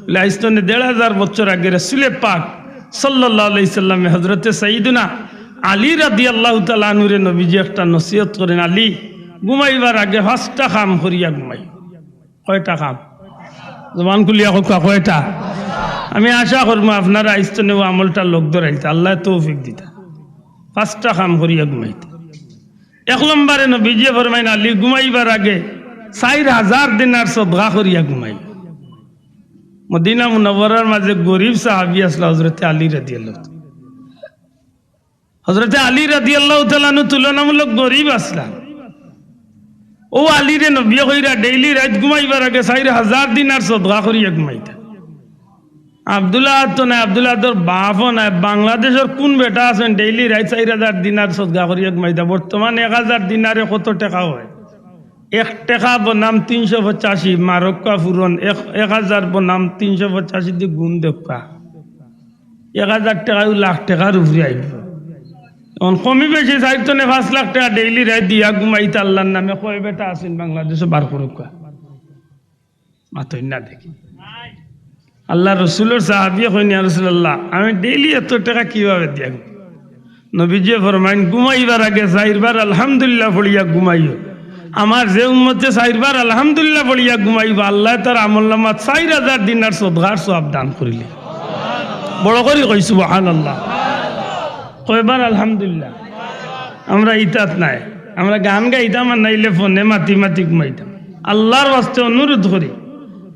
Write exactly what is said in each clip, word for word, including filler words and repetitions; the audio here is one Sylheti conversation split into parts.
বুলে, আইজ তনে দেড় হাজার বছর আগে রসুলে পাক সাল্লাল্লাহু আলাইহি সাল্লামে হযরতে সাইয়্যিদুনা আলী রাদিয়াল্লাহু তাআলা আনহুরে নবীজি একটা নসিহত করেন, "আলী, ঘুমাইবার আগে পাঁচটা কাম করিয়া ঘুমাইও।" কয়টা কাম? জবান খুলিয়া কউক্কা, কয়টা? আমি আশা করমু আপনারা আইজ তনে অউ আমলটা লগ ধরাইতা, আল্লায় তৌফিক দিতা। পাঁচটা কাম করিয়া ঘুমাইতা। এক নম্বরে নবীজিয়ে ফরমাইন, "আলী, ঘুমাইবার আগে চাইর হাজার দিনার সদকা করিয়া ঘুমাইও।" মদিনা মুনাওয়ারার মাঝে গরিব সাহাবী আছলা হযরতে আলী রাদিয়াল্লাহু তাআলা। হযরতে আলী রাদিয়াল্লাহু তাআলা আনহু তুলনামূলক গরিব আছলা। অউ আলীরে নবীয়ে কইরা, "ডেইলি রাইত ঘুমাইবার আগে চাইর হাজার দিনার সদকা করিয়া ঘুমাইতা।" আব্দুল আহাদ তো নায়, আব্দুল আহাদর বাপও নায়, বাংলাদেশর কুন বেটা আছইন ডেইলি রাইত চাইর হাজার দিনার সদকা করিয়া ঘুমাইতা? বর্তমান এক হাজার দিনারে কত টেকা অয়? এক টেকা বনাম তিনশো পঁচাশি, মারউক্কা ফুরন, এক, এক হাজার বনাম তিনশো পঁচাশি দি গুণ দেউক্কা। এক হাজার টেকায়ও লাখ টেকার উপরে আইবো। অখন কমি বেশি চাইর তনে পাঁচ লাখ টেকা ডেইলি রাইত দিয়া ঘুমাইতা আল্লার নামে, কয় বেটা আছইন বাংলাদেশো বার করউক্কা? মাতইন না দেখি। আল্লার রসুলর সাহাবীয়ে কইন, "ইয়া রাসূলুল্লাহ, আমি ডেইলি এত টেকা কিভাবে দিয়া ঘুমাই?" নবীজিয়ে ফরমাইন, "ঘুমাইবার আগে চাইরবার আলহামদুলিল্লাহ পড়িয়া ঘুমাইও। আমার যে উম্মতে চাইরবার আলহামদুলিল্লাহ পড়িয়া ঘুমাইবো, আল্লায় তার আমলনামাত চাইর হাজার দিনার সদকার সওয়াব দান করিলে।" বড় করি কই সুবহানাল্লাহ। কয়বার আলহামদুলিল্লাহ? আমরা ইতাত নাই, আমরা গান গাইতাম আর নাইলে ফোনে মাতি মাতি ঘুমাইতাম। আল্লার ওয়াস্তে অনুরোধ করি,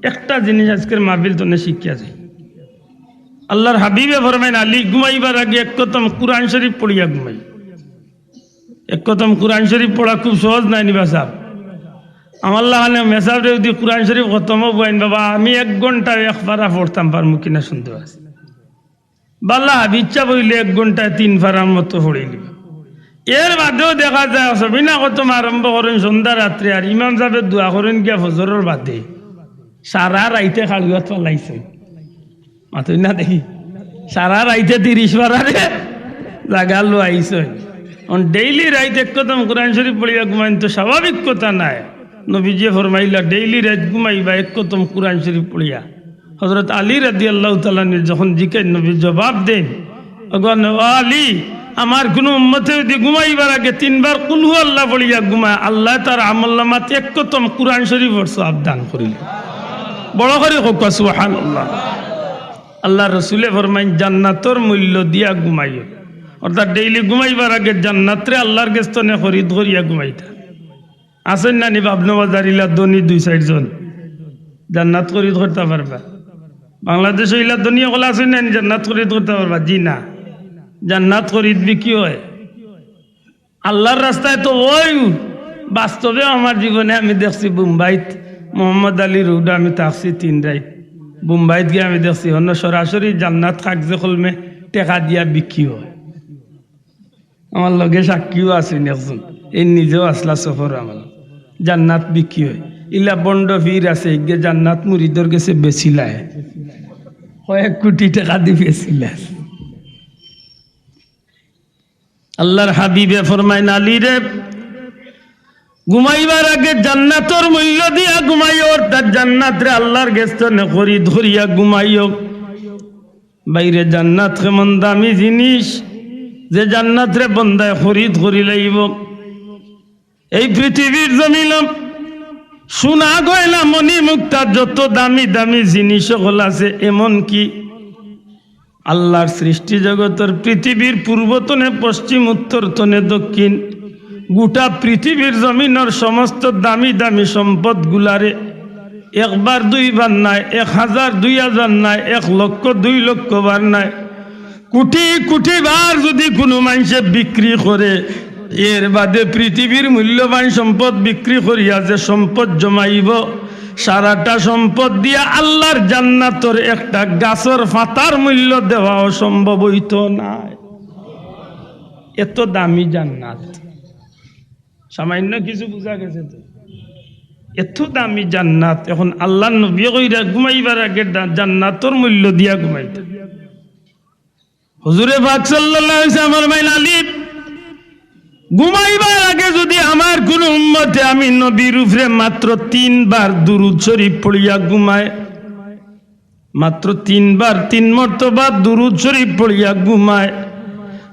একটা জিনিস আইজকের মাহফিল তনে শিখিয়া যাই। আল্লার হাবিবে ফরমাইন, "আলী, ঘুমাইবার আগে এক খতম কুরআন শরীফ পড়িয়া ঘুমাই।" এক খতম কুরআন শরীফ পড়া খুব সহজ নায় নি বা সাব? আমার লাখান মেসাবরে যদি কুরআন শরীফ খতম অইবো আইন বাবা, আমি এক ঘন্টায় এক পারা পড়তাম পারমু কিনা সন্দেহ আছে। বালা হাফিজ সাব অইলে এক ঘন্টায় তিন পারার মতো পড়িলিবা। এর বাদেও দেখা যায় অসবিনা খতম আরম্ভ করইন সন্ধ্যা রাত্রে, আর ইমাম সাবে দোয়া করইন গিয়া ফজরর বাদে। সারা রাইতে খাড়ুয়াত ফালাইছইন। মাতইন না দেখি। সারা রাইতে তিরিশ পারারে জাগা লওয়াইছইন। অখন ডেইলি রাইত এক খতম কুরআন শরীফ পড়িয়া ঘুমাইন তো স্বাভাবিক কথা নায়। নবীজিয়ে ফরমাইলা, "ডেইলি রাইত ঘুমাইবা এক খতম কুরআন শরীফ পড়িয়া।" হযরত আলী রাদিয়াল্লাহু তাআলা আনহু যখন জিকাইন, নবী জবাব দেইন, "ওগো আলী, আমার কুনু উম্মতে যদি ঘুমাইবার আগে তিনবার কুলহু আল্লাহ পড়িয়া ঘুমায়, আল্লায় তার আমলনামাত এক খতম কুরআন শরীফর সওয়াব দান করিল।" বড় করি কউক্কা সুবহানাল্লাহ। আল্লার রসুলে ফরমাইন, "জান্নাতর মূল্য দিয়া ঘুমাইও।" অর্থাৎ ডেইলি ঘুমাইবার আগে জান্নাতরে আল্লার গেছ তনে খরিদ করিয়া ঘুমাইতা। আছইন না নি বাবনু বাজার ইলা ধনী দুই চাইরজন? জান্নাত খরিদ করতা পারবা? বাংলাদেশো ইলা ধনী অকল আছইন না নি জান্নাত খরিদ করতা পারবা? জি না। জান্নাত খরিদ বিক্রি অয়। আল্লার রাস্তায় তো অউ বাস্তবে আমার জীবনে আমি দেখছি বোম্বাইত, মোহাম্মদ আলী রোডো আমি থাকছি তিন রাইত। বোম্বাইত গিয়া আমি দেখছি অনো সরাসরি জান্নাত কাগজে কলমে টেকা দিয়া বিক্রি অয়। আমার লগে সাক্ষীও আছইন একজন, এইন নিজেও আছলা সফরো আমার। জান্নাত বিক্রি অয়। ইলা ভন্ড পীর আছে, ইগে জান্নাত মুরিদর গেছে বেচিলায়। কয়েক কোটি টেকা দি বেচিলায়। আল্লার হাবিবে ফরমাইন, "আলীরে, ঘুমাইবার আগে জান্নাতর মূল্য দিয়া ঘুমাইও, অর্থাৎ জান্নাতরে আল্লার গেছ তনে খরিদ করিয়া ঘুমাইও।" ভাইরে, জান্নাত কেমন দামি জিনিস, যে জান্নাতরে বন্দায় খরিদ করি লাইবো। এই পৃথিবীর জমিনো সোনা গয়না মণি মুক্তা যত দামি দামি জিনিস অকল আছে, এমনকি আল্লার সৃষ্টি জগতর পৃথিবীর পূর্ব তনে পশ্চিম, উত্তর তনে দক্ষিণ, গোটা পৃথিবীর জমিনর সমস্ত দামি দামি সম্পদগুলারে একবার দুইবার নায়, এক হাজার দুই হাজার নায়, এক লক্ষ দুই লক্ষ বার নায়, কোটি কোটি বার যুদি কুনু মানষে বিক্রি করে, এর বাদে পৃথিবীর মূল্যবান সম্পদ বিক্রি করিয়া যে সম্পদ জমাইবো, সারাটা সম্পদ দিয়া আল্লার জান্নাতর একটা গাছর পাতার মূল্য দেওয়াও সম্ভব অইতো নায়। এত দামি জান্নাত, সামান্য কিছু বুঝা গেছে তো? এত দামি জান্নাত। এখন আল্লার নবীয়ে কইরা ঘুমাইবার আগে দা-, জান্নাতর মূল্য দিয়া ঘুমাইতা। হুজুরে পাক সাল্লাল্লাহু আলাইহি ওয়াসাল্লাম ফরমাইন, "আলী, ঘুমাইবার আগে যুদি আমার কুনু উম্মতে আমি নবীর উপরে মাত্র তিনবার দুরূদ শরীফ পড়িয়া ঘুমায়, মাত্র তিনবার, তিন মর্তবা দুরুদ শরীফ পড়িয়া ঘুমায়।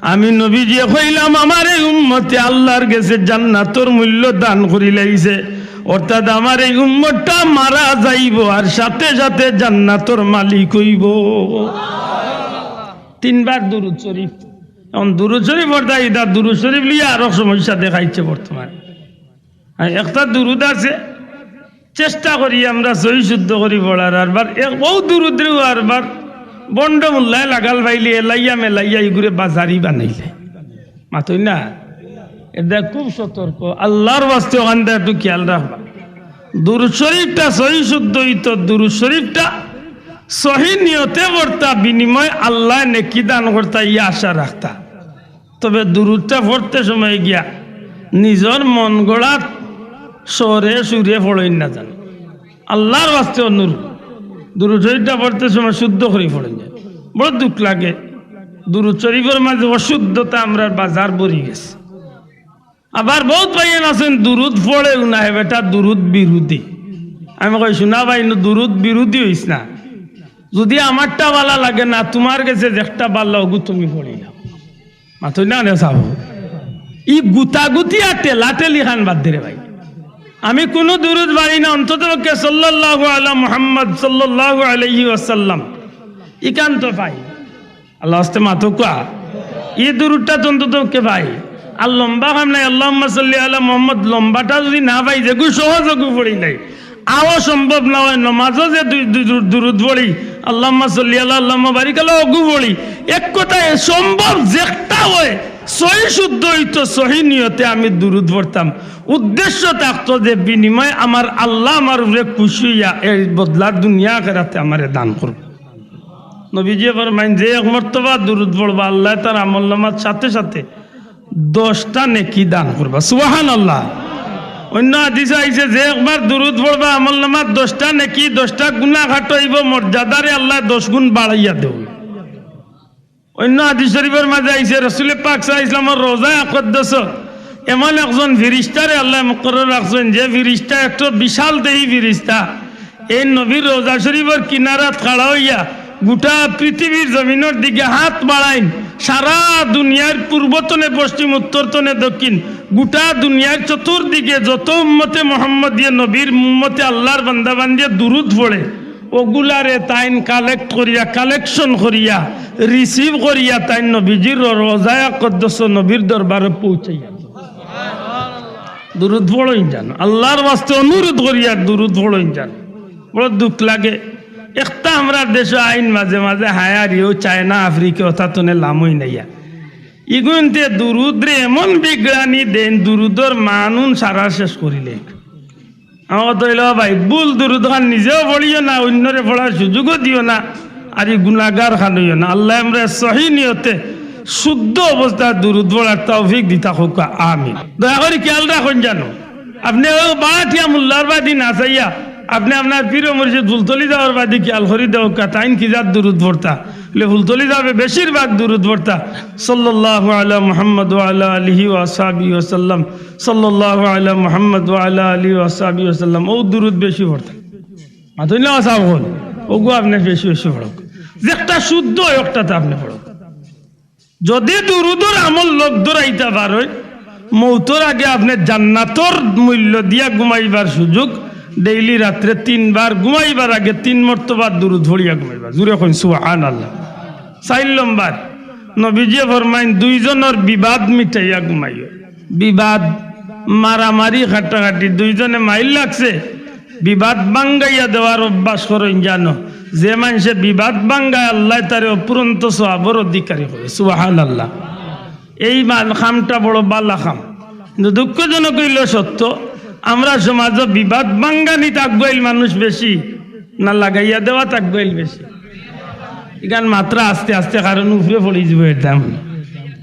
আমি নবীজিয়ে কইলাম, "আমার এই উম্মতে আল্লার গেছে জান্নাতর মূল্য দান করিলাইছে।" অর্থাৎ আমার এই উম্মতটা মারা যাইবো আর সাথে সাথে জান্নাতর মালিক অইবো। তিনবার দুরুদ শরীফ। এখন দুরুদ শরীফ অর্থাৎ ইটা দুরুদ শরীফ লইয়া আরো সমস্যা দেখাইছে বর্তমানে। আর একটা দুরুদ আছে, চেষ্টা করি আমরা সহি শুদ্ধ করি পড়ার। আরবার এক, ও দুরুদরেও আরবার বন্ড মোল্লায় লাগাল পাইলে এলাইয়া মেলাইয়া ইগুরে বাজারি বানাইলে। মাতই না? এটা খুব সতর্ক। আল্লার ওয়াস্তে ওখানটা একটু খেয়াল রাখবা। দুরুদ শরীফটা সহি শুদ্ধ অইতো, দুরুদ শরীফটা সহি নিয়তে পড়তা, বিনিময়ে আল্লায় নেকি দান করতা, ই আশা রাখতা। তবে দুরুদটা পড়তে সময় গিয়া নিজর মন গড়াত স্বরে সুরে পড়ইন না জানো। আল্লার ওয়াস্তে অনুরোধ, দুরুদ শরীফটা পড়তে সময় শুদ্ধ করি পড়ইন না। বড় দুখ লাগে, দুরুদ শরীফর মাঝে অশুদ্ধতা আমরার বাজার ভরি গেছে। আবার বউত ভাইয়াইন আছইন দুরুদ পড়েও না, হে বেটা দুরুদ বিরোধী। আমি কই, "শুনা ভাই, নু দুরুদ বিরোধী অইস না, যদি আমারটা ভালা লাগে না, তুমার গেছে যেকটা ভালা অগু তুমি পড়িলাও।" মাতই না নে সাব। ই গুতাগুতি আর ঠেলাঠেলি খান বাদ দে রে ভাই। আমি কুনু দুরুদ পারি না, অন্তত পক্ষে সাল্লাল্লাহু আলা মুহাম্মদ সাল্লাল্লাহু আলাইহি ওয়াসাল্লাম, ইখান তো পাই। আল্লার ওয়াস্তে মাতউক্কা। ই দুরুদটা তো অন্তত পক্ষে পাই। আর লম্বা কাম নাই, আল্লাহুম্মা সাল্লি আলা মুহাম্মদ, লম্বাটা যদি না পাই, যেগু সহজ অগু পড়িলাই। আও সম্ভব না অয়, নমাজো যে দুই, দুই দুরু-, দুরুদ পড়ি, আল্লাহুম্মা সাল্লি আলা, আল্লাহুম্মা বারিক আলা, অগু পড়ি। এক কথায় সম্ভব যেকটা অয়, সহি শুদ্ধ অইতো, সহি নিয়তে আমি দুরুদ পড়তাম। উদ্দেশ্য থাকতো যে বিনিময়ে আমার আল্লা আমার উপরে খুশি অইয়া এর বদলা দুনিয়া আখেরাতে আমারে দান করবো। নবীজিয়ে ফরমাইন, যে এক মর্তবা দুরুদ পড়বা, আল্লায় তার আমলনামার সাথে সাথে দশটা নেকি দান করবা। সুবহানাল্লাহ। অইন্য হাদিসো আইছে, যে একবার দুরুদ পড়বা, আমলনামার দশটা নেকি, দশটা গুনা কাটইবো, মর্যাদারে আল্লায় দশ গুণ বাড়াইয়া দেউন। অইন্য হাদিস শরীফর মাঝে আইছে, রসুলে পাক সাল্লাল্লাহু আলাইহি ওয়াসাল্লামর রওজা আকদ্দস এমন একজন ফিরিস্তারে আল্লায় মুকরর রাখছইন, যে ফিরিস্তা একটু বিশাল দেহি ফিরিস্তা। এই নবীর রওজা শরীফর কিনারাত খাড়া অইয়া গুটা পৃথিবীর জমিনর দিকে হাত বাড়াইন, সারা দুনিয়ার পূর্ব তনে পশ্চিম, উত্তর তনে দক্ষিণ, গুটা দুনিয়ার চতুর্দিকে যত উম্মতে মোহাম্মদিয়ে নবীর উম্মতে আল্লার বান্দা বান্দিয়ে দুরুদ পড়ে, অগুলারে তাইন collect করিয়া, collection করিয়া, receive করিয়া তাইন নবীজির রওজায় আকদ্দস নবীর দরবারো পৌঁছাইয়া। দুরুদ পড়ইন জানো, আল্লার ওয়াস্তে অনুরোধ করিয়ার দুরুদ পড়ইন জানো। বড় দুখ লাগে। একটা আমরার দেশো আইন মাঝে মাঝে হায়ারিও চায়না, আফ্রিকা, অতা তনে লামইন আইয়া। ইগুইন্তে দুরুদরে এমন বিগড়ানি দেইন, দুরুদর মানউন সারা শেষ করিলে। আমার তো অইলো ভাই, ভুল দুরুদ খান নিজেও পড়িও না, অইন্যরে পড়ার সুযোগও দিও না, আর ই গুনাগার খান অইও না। আল্লায় আমরারে সহি নিয়তে শুদ্ধ অবস্থায় দুরুদ পড়ার তৌফিক দিতা হউক্কা, আমিন। দয়া করি খেয়াল রাখইন জানো, আপনে অউ বাটিয়া মোল্লার বাদি না চাইয়া, আপনে আপনার পীর ও মুর্শিদ ফুলতলি যাওয়ার বাদি খেয়াল করি দেউক্কা, তাইন কি জাত দুরুদ পড়তা। বলে ফুলতলি যাবে বেশিরভাগ দুরুদ পড়তা, সাল্লাল্লাহু আলা মুহাম্মদ ওয়া আলা আলিহি ওয়া সাহবিহি ওয়া সাল্লাম, সাল্লাল্লাহু আলা মুহাম্মদ ওয়া আলা আলিহি ওয়া সাহবিহি ওয়া সাল্লাম, অউ দুরুদ বেশি পড়তা। মাতইন না সাব অকল, অগু আপনে বেশি বেশি পড়উক। যেকটা শুদ্ধ অয়, অকটাতে আপনে পড়উক। যদি দুরুদর আমল লগ ধরাইতা পারইন, মউতর আগে আপনে জান্নাতর মূল্য দিয়া ঘুমাইবার সুযোগ, daily রাত্রে তিনবার ঘুমাইবার আগে তিন মর্তবা দুরুদ পড়িয়া ঘুমাইবা। জুরে কইন সুবহানাল্লাহ। চাইর নম্বর, নবীজিয়ে ফরমাইন, দুইজনর বিবাদ মিটাইয়া ঘুমাইও। বিবাদ, মারামারি, কাটাকাটি, দুইজনে মাইর লাগছে, বিবাদ ভাঙ্গাইয়া দেওয়ার অভ্যাস করইন জানো। যে মানষে বিবাদ ভাঙ্গায়, আল্লায় তারে অফুরন্ত সওয়াবর অধিকারী করে। সুবহানাল্লাহ। এই মা-, কামটা বড় বালা কাম, কিন্তু দুঃখজনক অইলো সত্য, আমরার সমাজো বিবাদ ভাঙ্গানিত আগুয়াইল মানুষ বেশি না লাগাইয়া দেওয়াত আগুয়াইল বেশি? ইখান মাতরা আস্তে আস্তে, কারণ উপরে পড়ি যিবো একদম।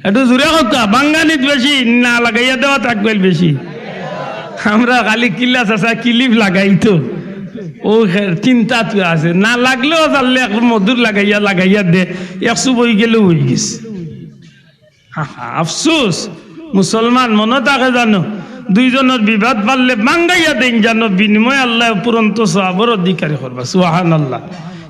একটু জুরে কউক্কা, ভাঙ্গানিত বেশি না লাগাইয়া দেওয়াত আগুয়াইল বেশি? আমরা খালি কিলা চাচা clip লাগাইতো, অউ খে-, চিন্তাত আছে, না লাগলেও পারলে এক মধুর লাগাইয়া, লাগাইয়া দে, এক চুপ অইগেলেউ অইগেছে। হা, হা, আফসোস, মুসলমান মনো থাকে জানো, দুইজনর বিবাদ পারলে ভাঙ্গাইয়া দেইন জানো, বিনিময়ে আল্লায় অফুরন্ত সওয়াবর অধিকারী করবা। সুবহানাল্লাহ।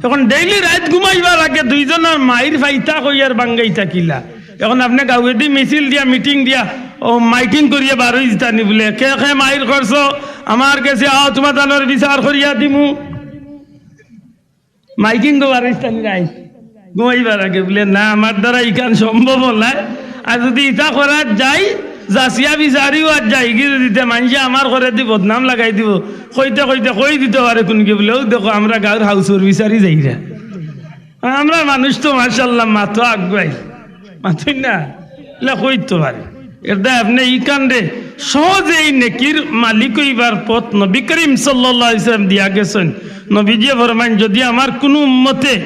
এখন ডেইলি রাইত ঘুমাইবার আগে দুইজনর মাইর ফাইতা কইয়ার বাঙ্গাইতা কিলা? এখন আপনে গাউয়েদি মিছিল দিয়া, মিটিং দিয়া, ও মাইকিং করিয়া বারই দিতা নি বুলে, "কে কে মাইর করছো, আমার গেছে আও, তুমার তানর বিচার করিয়া দিমু।" মাইকিং গো বারই দিতা নি রাইত ঘুমাইবার আগে বুলে, "না, আমার দ্বারা ইখান সম্ভব নায়।" আর যুদি ইতা করাত যাই, যাচিয়া বিচারিও আর যাইগি যুদি, তে মানষে আমার ঘরেদি বদনাম লাগাই দিবো। কইতে কইতে কই দিতো পারে কুনগি বুলে, "অউ দেখো, আমরা গাউর হাউসর বিচারি যাইরা।" আর আমরার মানুষ তো মাশাআল্লাহ মাতো আগুয়াই, মাতইন না, ইলা কইতো পারে। এরদায় আপনে ইখানরে সহজে ই নেকির মালিক অইবার পথ নবী করিম সাল্লাল্লাহু আলাইহি ওয়াসাল্লাম দিয়া গেছইন। নবীজিয়ে ফরমাইন, যুদি আমার কুনু উম্মতে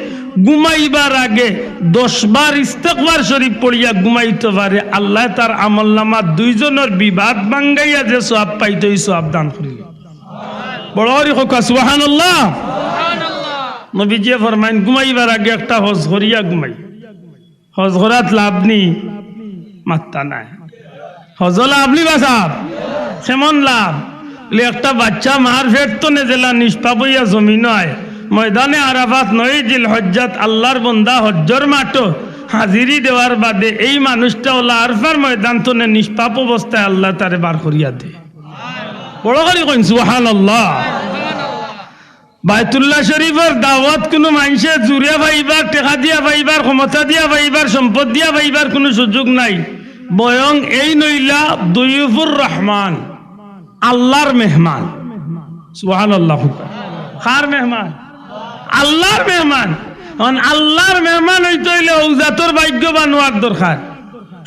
ঘুমাইবার আগে দশ বার ইস্তেগফার শরীফ পড়িয়া ঘুমাইতো পারে, আল্লায় তার আমলনামাত দুইজনর বিবাদ ভাঙ্গাইয়া যে সওয়াব পাইতো, ই সওয়াব দান করিলা। বড় করি কউক্কা সুবহানাল্লাহ। নবীজিয়ে ফরমাইন, ঘুমাইবার আগে একটা হজ করিয়া ঘুমাই। হজ করাত লাভ নি? মাত্তা নাই। হজো লাভ নি বা সাব? কেমন লাভ? বুলে, একটা বাইচ্চা মার পেট তনে যেলা নিষ্পাপ অইয়া জমিনো আয়, ময়দানে আরাফাত নয় জিলহজ্জাত আল্লার বন্দা হজ্জর মাঠো হাজিরি দেওয়ার বাদে এই মানুষটা অলা আরফার ময়দান তনে নিষ্পাপ অবস্থায় আল্লায় তারে বার করিয়া দে। বড় করি কইন সুবহানাল্লাহ। বায়তুল্লাহ শরীফর দাওয়াত কুনু মানষে জুরে পাইবার, টেকা দিয়া পাইবার, ক্ষমতা দিয়া পাইবার, সম্পদ দিয়া পাইবার কুনু সুযোগ নাই। বয়ং এইন অইলা দয়ুফুর রহমান, আল্লার মেহমান। সুবহানাল্লাহ। কার মেহমান? আল্লার মেহমান। এখন আল্লার মেহমান অইতে অইলে অউ জাতর ভাগ্যবান অওয়ার দরকার।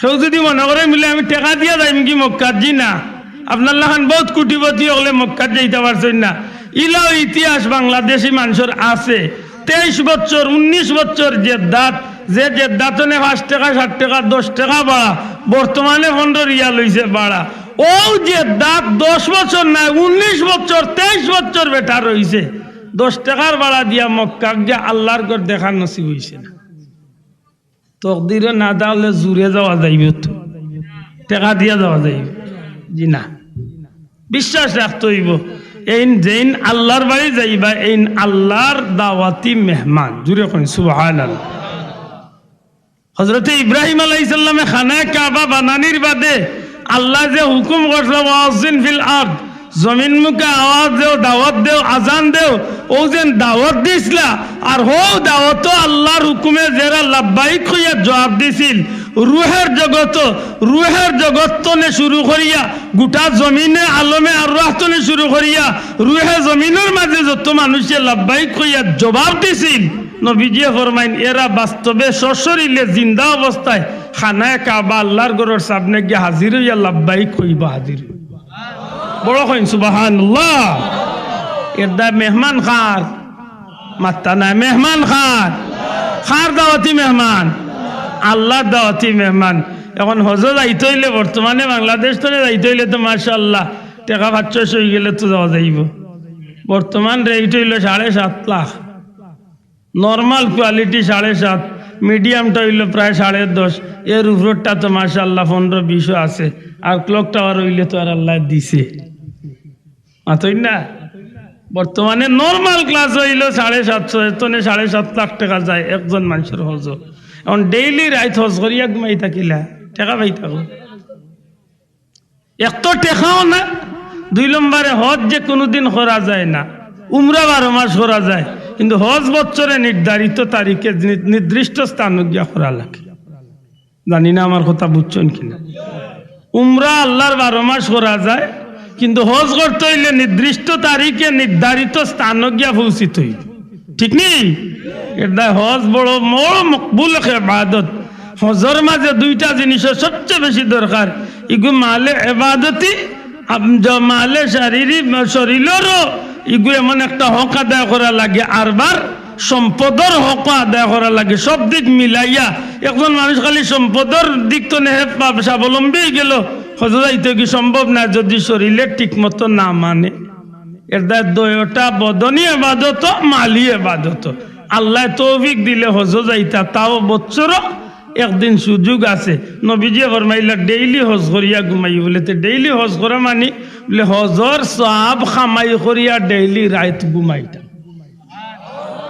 কেউ যুদি মনে করে বুলে, "আমি টেকা দিয়া যাইমুগি মক্কাত", জি না। আপনার লাখান বউত কুটিপতি অকলে মক্কাত যাইতা পারছইন না। ইলাও ইতিহাস বাংলাদেশি মানষর আছে। তেইশ বছর, উনিশ বছর জেদ্দাত, যে জেদ্দাত তনে পাঁচ টেকা, সাত টেকা, দশ টেকা ভাড়া, বর্তমানে পনরো রিয়াল অইছে ভাড়া। অউ জেদ্দাত দশ বছর নায়, উনিশ বছর, তেইশ বছর বেটা রইছে। দশ টেকার ভাড়া দিয়া মক্কা গিয়া আল্লার ঘর দেখার নসিব অইছে না। তকদিরে না থাকলে জুরে যাওয়া যাইবো তো, টেকা দিয়া যাওয়া যাইবো? জি না, বিশ্বাস রাখতে অইবো। এইন যেইন আল্লার বাড়ি যাইবা, এইন আল্লার দাওয়াতি মেহমান। জুরে কইন সুবহানাল্লাহ। হজরতে ইব্রাহিম আলাইহিস সালামে খানায়ে কাবা বানানির বাদে আল্লায় যে হুকুম করছলা, "ওয়াজ্জিন ফিল আরদ", জমিন মুখে আওয়াজ দেও, দাওয়াত দেও, আজান দেও, অউ যেন দাওয়াত দিছলা, আর হউ দাওয়াতো আল্লার হুকুমে যেরা লাব্বাইক কইয়া জবাব দিছিল, রুহের জগতো, রুহের জগত তনে শুরু করিয়া, গুটা জমিনে আলমে আরওয়াহ তনে শুরু করিয়া, রুহে জমিনর মাঝে যত মানষে লাব্বাইক কইয়া জবাব দিছিল, নবীজিয়ে ফরমাইন, এরা বাস্তবে সশরীরে জিন্দা অবস্থায় খানায়ে কাবা আল্লার ঘরর সামনে গিয়া হাজির অইয়া লাব্বাইক কইবা, হাজির অইবা। বড় কইন সুবহানাল্লাহ। এরদায় মেহমান কার? মাত্তা নাই। মেহমান কার? কার দাওয়াতি মেহমান? আল্লার দাওয়াতি মেহমান। এখন হজো যাইতে অইলে, বর্তমানে বাংলাদেশ তনে যাইতে অইলে তো মাশাআল্লাহ টেকা পাঁচ ছয়শো অইগেলে তো যাওয়া যাইবো। বর্তমান রেট অইলো সাড়ে সাত লাখ। নরমাল কোয়ালিটি সাড়ে সাত, মিডিয়ামটা অইলো প্রায় সাড়ে দশ, এর উপরটা তো মাশাআল্লাহ পনরো বিশও আছে। আর ক্লক টাওয়ার অইলে তো আর আল্লায় দিছে, মাতইন না? বর্তমানে নরমাল ক্লাস অইলো সাড়ে সাতশো, এর তনে সাড়ে সাত লাখ টেকা যায় একজন মানষর হজো। এখন ডেইলি রাইত হজ করিয়া ঘুমাইতা কিলা? টেকা পাইতা কই? এক তো টেকাও না, দুই নম্বরে হজ যে কুনুদিন করা যায় না, উমরা বারো মাস করা যায়, কিন্তু হজ বছরে নির্ধারিত তারিখে নি-, নির্দিষ্ট স্থানো গিয়া করা লাগে। জানি না আমার কথা বুঝছইন কিনা। উমরা আল্লার বারো মাস করা যায়, কিন্তু হজ করতে অইলে নির্দিষ্ট তারিখে নির্ধারিত স্থানো গিয়া পৌঁছিতে অইবো। ঠিক নি? এরদায় হজ বড়, বড় মকবুল এক ইবাদত। হজর মাঝে দুইটা জিনিসর সবচেয়ে বেশি দরকার। ইগু মালে ইবাদতি, আম-, জ-, মালে শারীরিক, শরীররও ইগু এমন একটা হক আদায় করা লাগে, আরবার সম্পদর হক আদায় করা লাগে। সব দিক মিলাইয়া একজন মানুষ খালি সম্পদর দিক তনে হে পা-, স্বাবলম্বী অইগেলো, হজো যাইতে কি সম্ভব না যদি শরীরে ঠিক মতো না মানে? এরদায় দুইওটা বদনি ইবাদত, মালি ইবাদত। আল্লায় তৌফিক দিলে হজো যাইতা, তাও বছরো একদিন সুযোগ আছে। নবীজিয়ে ফরমাইলা, "ডেইলি হজ করিয়া ঘুমাই।" বুলে, "তে ডেইলি হজ করা মানি?" বুলে, "হজর সওয়াব কামাই করিয়া ডেইলি রাইত ঘুমাইতা।"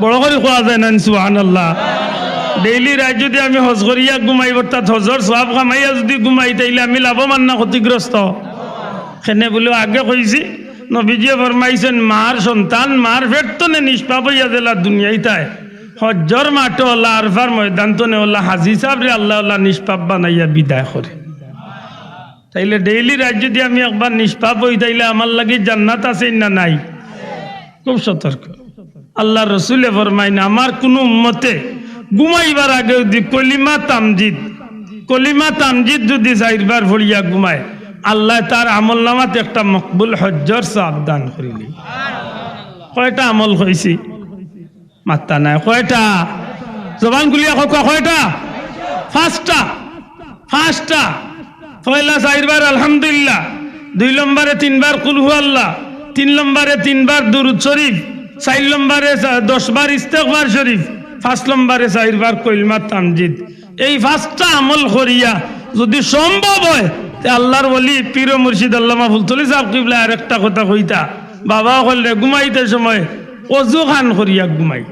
বড় করি কওয়া যায় না নি, সুবহানাল্লাহ? ডেইলি রাইত যুদি আমি হজ করিয়া ঘুমাই, অর্থাৎ হজর সওয়াব কামাইয়া যুদি ঘুমাই, তাইলে আমি লাভবান না ক্ষতিগ্রস্ত? কেনে বুলে আগে কইছি, নবীজিয়ে ফরমাইছইন, মার সন্তান মার পেট তনে নিষ্পাপ অইয়া যেলা দুনিয়াইত আয়, হজ্জর মাঠো অলা, আরফার ময়দান তনে অলা, হাজি সাবরে আল্লায় অলা নিষ্পাপ বানাইয়া বিদায় করে। তাইলে ডেইলি রাইত যুদি আমি একবার নিষ্পাপ অই, তাইলে আমার লাগি জান্নাত আছে না নাই? খুব সতর্ক। আল্লার রসুলে ফরমাইন, আমার কুনু উম্মতে ঘুমাইবার আগে যুদি কলিমা তামজিদ, কলিমা তামজিদ যুদি চাইরবার পড়িয়া ঘুমায়, আল্লায় তার আমলনামাত একটা মকবুল হজ্জর সওয়াব দান করিলে। কয়টা আমল কইছি? মাত্তা নাই। কয়টা? জবান খুলিয়া কউক্কা, কয়টা? পাঁচটা। পাঁচটা। পয়লা চাইরবার আলহামদুলিল্লাহ, দুই নম্বরে তিনবার কুল হু আল্লাহ, তিন নম্বরে তিনবার দুরুদ শরিফ, চাইর নম্বরে দশবার ইস্তেগফার শরিফ, পাঁচ নম্বরে চাইরবার কলিমা তামজিদ। এই পাঁচটা আমল করিয়া যুদি সম্ভব অয়, তে আল্লার ওলি পীর ও মুর্শিদ আল্লামা ফুলতলী সাব কিবলায় আরেকটা কথা কইতা, বাবা অকলরে ঘুমাইতে সময় অজু খান করিয়া ঘুমাই।